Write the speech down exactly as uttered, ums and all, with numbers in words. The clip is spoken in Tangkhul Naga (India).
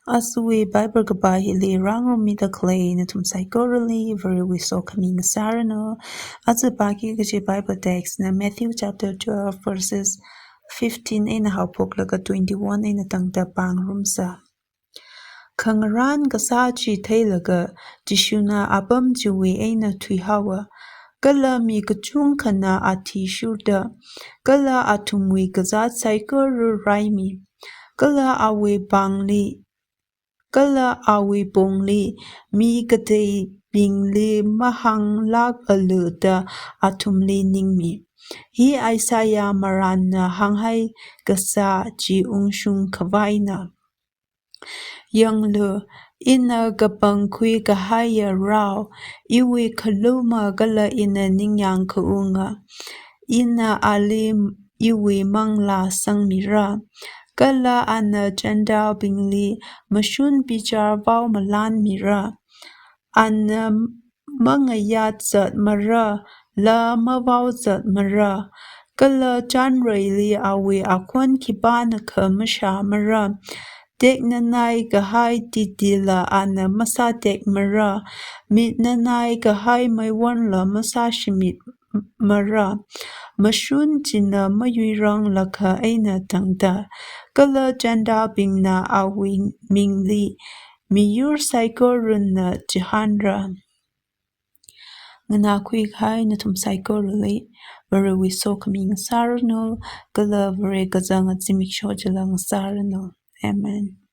Ajawui Bible kapā hili rāngarummida khalei nathum saikorali Varewui sokhami ngasāranu. Aja pāki kaji Bible text na Matthew chapter twelve verses fifteen eina haophoklaga twenty-one eina tangda pāngarumsa. Khangarān kasā chi theilaga Jishuna apam chiwui eina thuihaowa. Kala mi kachungkhana athishurda, kala athumwui kazāt saikora raimi. Kala awui pāngli, kala awui pongli mi kateibingli mahānglākalu da athumli ningmi. Hi Isaiah marānna hānghai kasā chi ungshung khavaina. Yanglu, ina kapangkhui kahaiya rao, iwui khaluma kala ina ningyāng khaunga. Ina ali iwui manglā sangmira. Kala ana Gentileabingli mashun bichar vao malanmira. Ana mangayāt zatmara, la mavao zatmara. Kala chanreili awui akhon khipānakha mashāmara. Teknanai kahai titila ana masātekmara. Mitnanai kahai meiwonla masāshimit mara. Mashun china mayuiranglakha eina tangda. Kala Gentileabingna awui mingli miyur saikorana chihānra. Nganākhui kahai nathum saikorali Varewui sokhami ngasāranu, kala Vare kazanga zimiksho chila ngasāranu. Amen.